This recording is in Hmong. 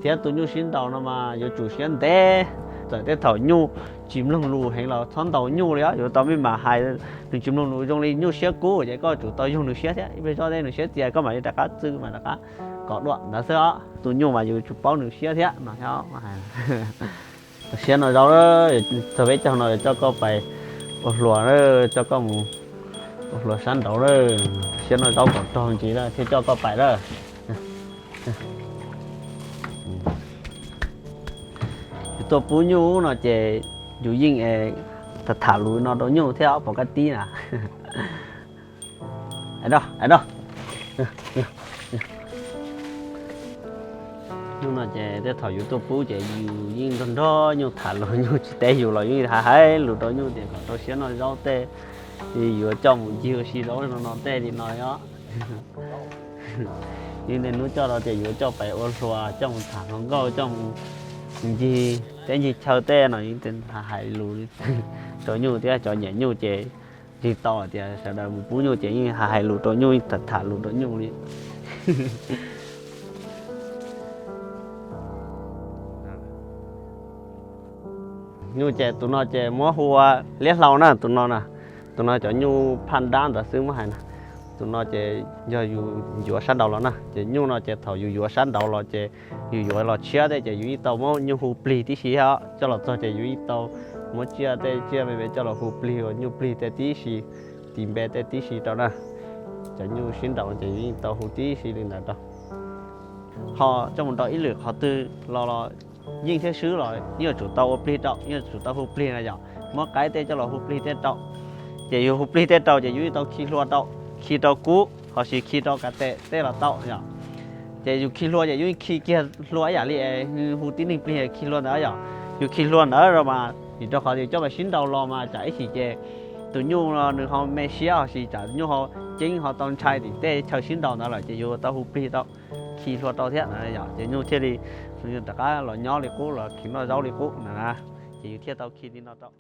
Thiab tus nyuj sib nraus no mas yuav tsum siab ntev, txawm tej thaum nyuj tsis mloog lus heev los txhob ntaus nyuj li os. Yuav tau mej mam hais, nws tsis mloog lus zoo li nyuj siab kub ces koj tsum tau yug nws siab thiab. Ib pliag zoj tej nws siab txias koj mam li rov qab txwj mam rov qab kom dua ntawd xwb os. Tus nyuj mas yus tsum paub nws siab thiab no. Siab noj zaub, txog peb caug no coj koj pais ua hluas, coj koj mus ua hluas sab nraud lawm. Siab noj zaub kom raug ntsis lawm thiaj coj koj pais lawm. Yus tuaj pub nyuj no ces yus yeej tham tham lus no rau nyuj thiab os, pom kab tib na. Nyuj no ces tej thaum yus tuaj pub ces yus yeej nrog nrog nyuj tham lus, nyuj tsis teb yus los yus yeej hais hais lus rau nyuj tias kom rau siab noj zaub tej, yuav coj mus ncig ua si zaub no no tej li no os. Yus niaj hnub coj los tias yuav coj pais ua hluas, coj mus tham hluas nkauj, coj mus ncig teb ncig chaw tej no, yeej hais hais lus rau nyuj thiab. Cov nyiam nyuj ces ntseeg tau tias sawv daws mus pub nyuj ces yeej hais hais lus rau nyuj, tham tham lus rau nyuj li. Nyuj ces tus no ces muab hu ua liab hlau na, tus no na. Tus no cov nyuj phaj dab ntawd xwb muab hais na. Tus no ces yog yus yuav sab nraud los na, ces nyuj no ces thaum yus yuav sab nraud los ces yus yuav los tshiab tej ces yus yeej tau muab nyuj hu plig tib si os. Coj los txog ces yus yeej tau muab tsiaj tej tsiaj me me coj los hu plig uas nyuj plig tej tib si, tis npe tej tib si rau na. Cov nyuj sib nraus ces yus yeej tau hu tib si li ntawd rau. Ho coj mus rau ib lwm qhov twg los los yeej thiab swb los yeej yuav tsum tau ua plig rau, yeej yuav tsum tau hu plig na yom. Muab qaib tej coj los hu plig tej rau. Ces yus hu plig tej rau ces yus yeej tau khi hlua rau, khi rau kub los sis khi rau kav tes tej los tau yom. Ces yus khi hlua ces yus yeej khi kiag hlua ib yam li hu tib neeg plig khi hlua ntawd yom. Yus khi hlua ntawd rau mas vim rau qhov yus coj mus sib nraus los mas tsam ib chim ces tus nyuj nws ho me siab los sis tsam nyuj ho ceeb ho tau ntshai tim tej chaw sib nraus ntawd lawm ces yus tau hu plig tau, khi hlua rau thiab na yom. Ces nyuj thiaj li rov qab los nyob li qub los khi noj zaub li qub na. Ces yus thiaj tau khi li no rau.